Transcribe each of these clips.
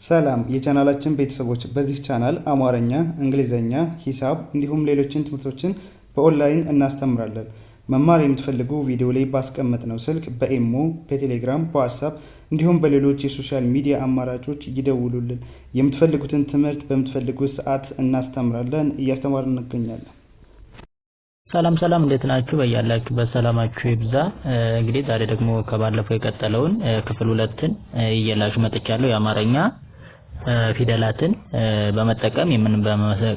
ሰላም የቻናላችን ቤተሰቦች፣ በዚህ ቻናል አማርኛ፣ እንግሊዝኛ፣ ሂሳብ እንዲሁም ሌሎችን ትምህርቶችን በኦንላይን እናስተምራለን። መማር የምትፈልጉ ቪዲዮ ላይ ባስቀመጥነው ስልክ በኢሞ፣ በቴሌግራም፣ በዋትሳፕ እንዲሁም በሌሎች የ social media አማራጮች ይደውሉልን። የምትፈልጉትን ትምህርት በምትፈልጉት ሰዓት እናስተምራለን፣ እያስተማርን እንገኛለን። ሰላም ሰላም፣ እንዴት ናችሁ? በያላችሁበት ሰላማችሁ ይብዛ። እንግዲህ ዛሬ ደግሞ ከባለፈው የቀጠለውን ክፍል ሁለትን ይዤላችሁ መጥቻለሁ። የአማርኛ ፊደላትን በመጠቀም የምን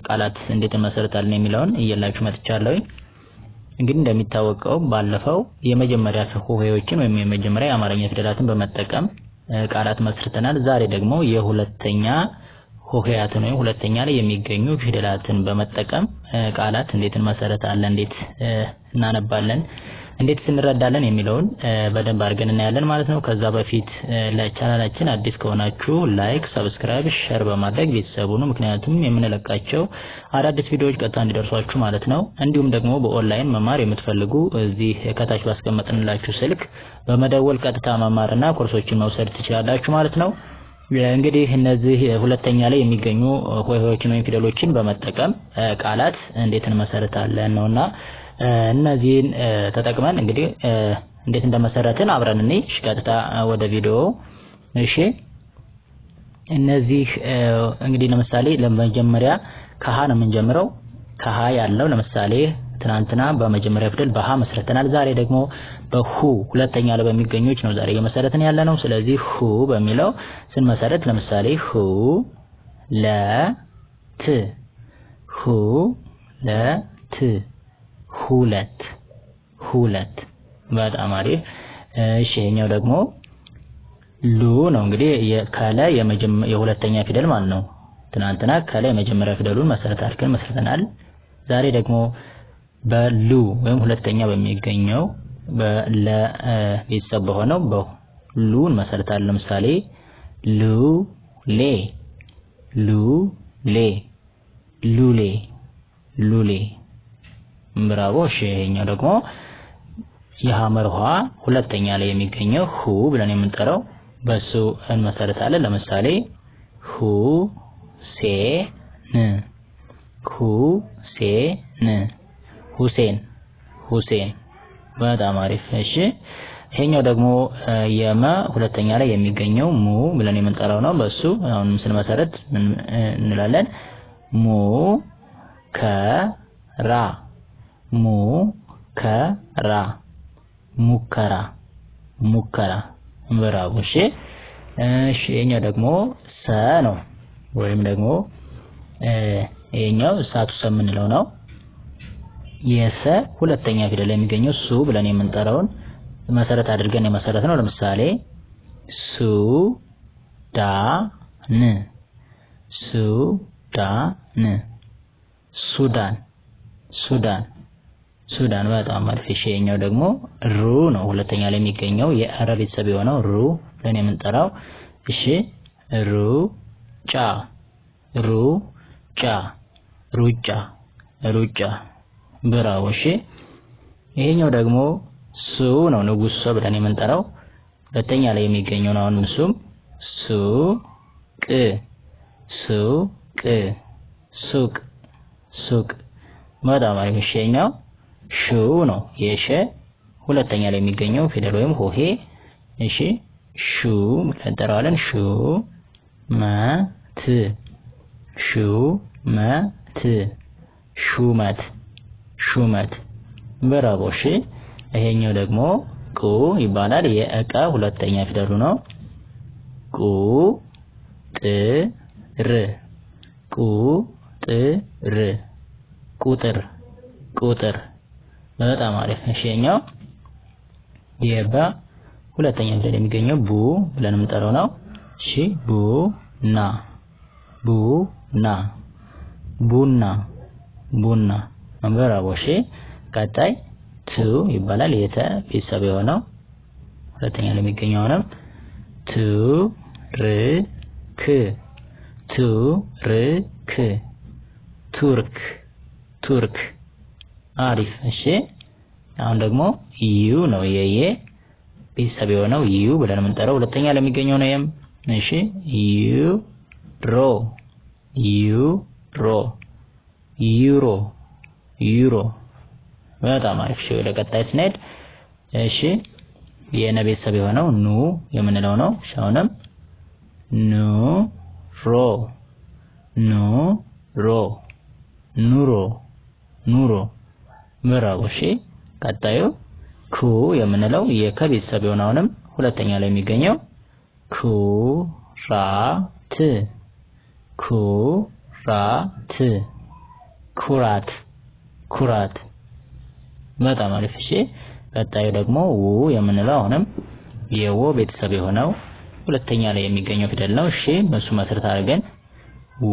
ቃላት እንዴት እንመሰርታለን የሚለውን ይዤላችሁ መጥቻለሁ። እንግዲህ እንደሚታወቀው ባለፈው የመጀመሪያ ሆሄዎችን ወይም የመጀመሪያ የአማርኛ ፊደላትን በመጠቀም ቃላት መስርተናል። ዛሬ ደግሞ የሁለተኛ ሆሄያትን ወይም ሁለተኛ ላይ የሚገኙ ፊደላትን በመጠቀም ቃላት እንዴት እንመሰርታለን፣ እንዴት እናነባለን፣ እንዴት እንረዳለን የሚለውን በደንብ አድርገን እናያለን ማለት ነው። ከዛ በፊት ለቻናላችን አዲስ ከሆናችሁ like፣ subscribe፣ share በማድረግ ቤተሰብ ሁኑ። ምክንያቱም የምንለቃቸው አዳዲስ ቪዲዮዎች ቀጥታ እንዲደርሷችሁ ማለት ነው። እንዲሁም ደግሞ በኦንላይን መማር የምትፈልጉ እዚህ ከታች ባስቀመጥንላችሁ ስልክ በመደወል ቀጥታ መማርና ኮርሶችን መውሰድ ትችላላችሁ ማለት ነው። እንግዲህ እነዚህ ሁለተኛ ላይ የሚገኙ ሆሄዎችን ወይም ፊደሎችን በመጠቀም ቃላት እንዴት እንመሰርታለን ነውና እነዚህን ተጠቅመን እንግዲህ እንዴት እንደመሰረትን አብረን እንይ። እሺ፣ ቀጥታ ወደ ቪዲዮ። እሺ፣ እነዚህ እንግዲህ ለምሳሌ ለመጀመሪያ ከሀ ነው የምንጀምረው። ከሀ ያለው ለምሳሌ ትናንትና በመጀመሪያ ፊደል በሀ መስርተናል። ዛሬ ደግሞ በሁ ሁለተኛ ላይ በሚገኙት ነው ዛሬ እየመሰረትን ያለ ነው። ስለዚህ ሁ በሚለው ስንመሰረት ለምሳሌ ሁ ለ ት ሁ ለ ት ሁለት ሁለት። በጣም አሪፍ። እሺ ይሄኛው ደግሞ ሉ ነው እንግዲህ ከለ የሁለተኛ ፊደል ማለት ነው። ትናንትና ከለ የመጀመሪያ ፊደሉን መሰረት አድርገን መስርተናል። ዛሬ ደግሞ በሉ ወይም ሁለተኛ በሚገኘው በለ ቤተሰብ በሆነው በሉ እንመሰርታለን። ለምሳሌ ሉ ሌ ሉ ሌ ሉሌ ሉሌ። ብራቮ። እሺ ይሄኛው ደግሞ የሐመር ውሃ ሁለተኛ ላይ የሚገኘው ሁ ብለን የምንጠራው በሱ እንመሰርታለን። ለምሳሌ ሁ ሴ ን ሁ ሴ ን ሁሴን ሁሴን። በጣም አሪፍ። እሺ ይሄኛው ደግሞ የመ ሁለተኛ ላይ የሚገኘው ሙ ብለን የምንጠራው ነው። በሱ አሁን ስንመሰረት ምን እንላለን? ሙ ከ ራ ሙ ከ ራ ሙከራ ሙከራ። ብራቮ። እሺ እሺ ይሄኛው ደግሞ ሰ ነው ወይም ደግሞ ይሄኛው እሳቱ ሰ የምንለው ነው። የሰ ሁለተኛ ፊደል የሚገኘው ሱ ብለን የምንጠራውን መሰረት አድርገን የመሰረት ነው። ለምሳሌ ሱ ዳ ን ሱ ዳ ን ሱዳን ሱዳን ሱዳን። በጣም አሪፍ። እሺ ይሄኛው ደግሞ ሩ ነው። ሁለተኛ ላይ የሚገኘው የረ ቤተሰብ የሆነው ሩ ብለን የምንጠራው። እሺ ሩ ጫ ሩ ጫ ሩጫ ሩጫ። ብራቮ። እሺ ይሄኛው ደግሞ ሱ ነው፣ ንጉስ ሰ ብለን የምንጠራው ሁለተኛ ላይ የሚገኘው ነው። አሁንም እሱም ሱ ቅ ሱ ቅ ሱቅ ሱቅ። በጣም አሪፍ። እሺ ይሄኛው ሹ ነው፣ የሸ ሁለተኛ ላይ የሚገኘው ፊደል ወይም ሆሄ። እሺ ሹ ብለን እንጠራዋለን። ሹ መ ት ሹ መ ት ሹመት ሹመት። ብራቮ። እሺ ይሄኛው ደግሞ ቁ ይባላል። የእቀ ሁለተኛ ፊደሉ ነው። ቁ ጥ ር ቁ ጥ ር ቁጥር ቁጥር። በጣም አሪፍ። እሺ ይሄኛው የበ ሁለተኛ ፊደል የሚገኘው ቡ ብለን የምንጠራው ነው። እሺ ቡ ና ቡ ና ቡና ቡና። ብራቮ። እሺ ቀጣይ ቱ ይባላል። የተ ቤተሰብ የሆነው ሁለተኛ ላይ የሚገኘው አሁንም ቱ ር ክ ቱ ር ክ ቱርክ ቱርክ። አሪፍ። እሺ አሁን ደግሞ ዩ ነው የየ ቤተሰብ የሆነው ዩ ብለን የምንጠራው ሁለተኛ ለሚገኘው ነው። የም እሺ ዩ ሮ ዩሮ ዩሮ ዩሮ። በጣም አሪፍ። እሺ ወደ ቀጣይ ስንሄድ እሺ የነ ቤተሰብ የሆነው ኑ የምንለው ነው። እሺ አሁንም ኑ ሮ ኑ ሮ ኑሮ ኑሮ። ብራቮ። እሺ ቀጣዩ ኩ የምንለው የከ ቤተሰብ የሆነው አሁንም ሁለተኛ ላይ የሚገኘው ኩራት ኩራት ኩራት ኩራት። በጣም አሪፍ። እሺ ቀጣዩ ደግሞ ው የምንለው አሁንም የወ ቤተሰብ የሆነው ሁለተኛ ላይ የሚገኘው ፊደል ነው። እሺ በሱ መሰረት አድርገን ው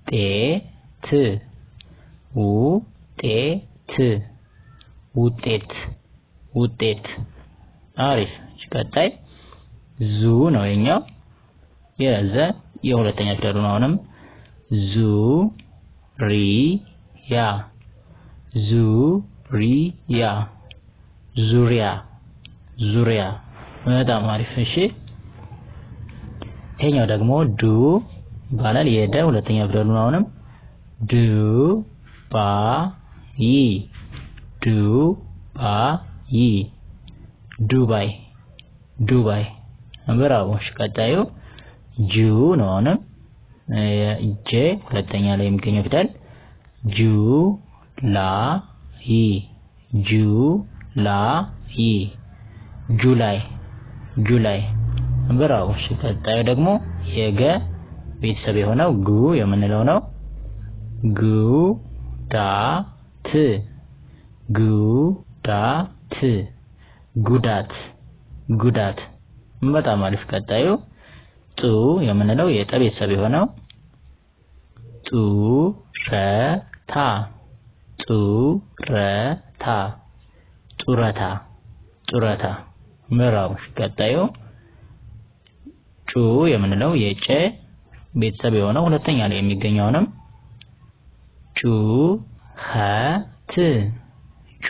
ጤ ት ው ጤ ት ውጤት ውጤት። አሪፍ። እሺ ቀጣይ ዙ ነው የኛው የዘ የሁለተኛ ፊደሉ ነው። አሁንም ዙ ሪ ያ ዙ ሪ ያ ዙሪያ ዙሪያ። በጣም አሪፍ። እሺ ይሄኛው ደግሞ ዱ ይባላል። የደ ሁለተኛ ፊደሉ ነው። አሁንም ዱ ባ ይ ዱ ባ ይ ዱባይ ዱባይ። ብራቮ። እሺ ቀጣዩ ጁ ነው። አሁንም ጄ ሁለተኛ ላይ የሚገኘው ፊደል ጁ ላ ይ ጁ ላ ይ ጁላይ ጁላይ። ብራቮ። እሺ ቀጣዩ ደግሞ የገ ቤተሰብ የሆነው ጉ የምንለው ነው። ጉ ዳ ት ጉ ዳ ት ጉዳት ጉዳት። በጣም አሪፍ። ቀጣዩ ጡ የምንለው የጠ ቤተሰብ የሆነው ጡ ረ ታ ጡ ረ ታ ጡረታ ጡረታ። ብራቮ። ቀጣዩ ጩ የምንለው የጨ ቤተሰብ የሆነው ሁለተኛ ላይ የሚገኘውንም ጩ ኸ ት ጩ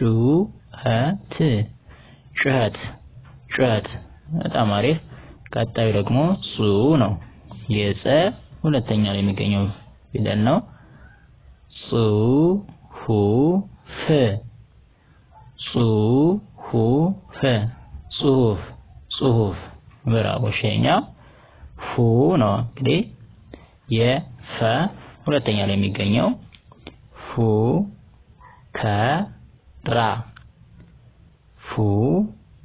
ኸ ት ጩኸት ጩኸት። በጣም አሪፍ። ቀጣዩ ደግሞ ጹ ነው። የጸ ሁለተኛ ላይ የሚገኘው ፊደል ነው። ጹ ሁ ፍ ጹ ሁ ፍ ጽሁፍ ጽሁፍ። ብራቮ። እሺ ፉ ነው እንግዲህ የፈ ሁለተኛ ላይ የሚገኘው ፉ ከ ራ ፉ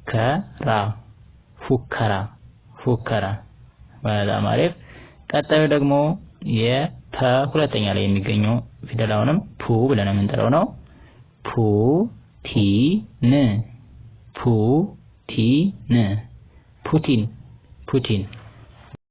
ከ ራ ፉከራ ፉከራ። በጣም አሪፍ። ቀጣዩ ደግሞ የፐ ሁለተኛ ላይ የሚገኘው ፊደል አሁንም ፑ ብለን የምንጠራው ነው። ፑ ቲ ን ፑ ቲ ን ፑቲን ፑቲን።